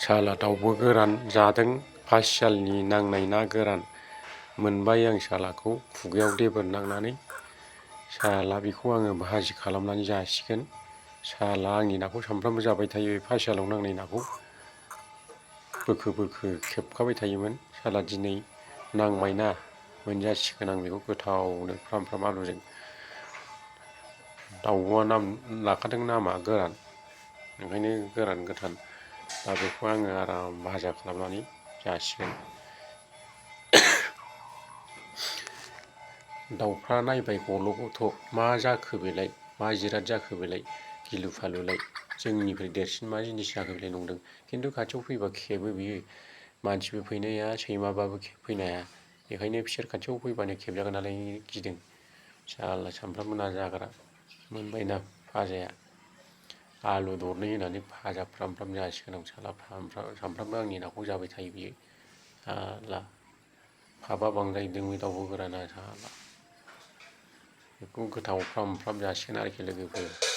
साला दाउबो गोरान जादों फासियालनि नांनाय ना गोरान मोनबाय आं सालाखौ खुगायाव देबोर नांनानै साला बेखौ आङो भाजि खालामनानै जासिगोन। साला आंनि नाखौ सामफ्रामबो जाबाय थायो फासियालाव नांनाय नाखौ बोखो बोखो खेबखाबाय थायोमोन। साला दिनै नांबायना मोनजासिगोन आं बेखौ गोथावनो फ्राम फ्राम आलुजों। दाउब'आ नाम लाखादों नामा गोरान, ओंखायनो गोरान गोथां। दा बेखौ आङो आराम भाजा खालामनानै जासिगोन। दाउफ्रा नायबाय गल' गथ' मा जाखो बेलाय, मा जिराद जाखो बेलाय गिलु फालुलाय, जोंनिफ्राय देरसिन मा जिनिस जाखो बेलाय नंदों। खिन्थु खाथियाव फैबा खेबो बियो, मानसिबो फैनो हाया सैमाबाबो फैनो हाया। बेखायनो बिसोर खाथियाव फैबानो खेबजागोन नालाय गिदों। साला सामफ्रामबो ना जाग्रा मोनबायना भाजाया, आलु दरनै होनानै भाजा फ्राम फ्राम जासिगोन आं। साला सामफ्रामबो आंनि नाखौ जाबाय थायो बियो। साला फाबा बांद्रायदों बे दाउब' गोराना। साला बेखौ गोथाव फ्राम फ्राम जासिगोन आरोखि लोगोफोर।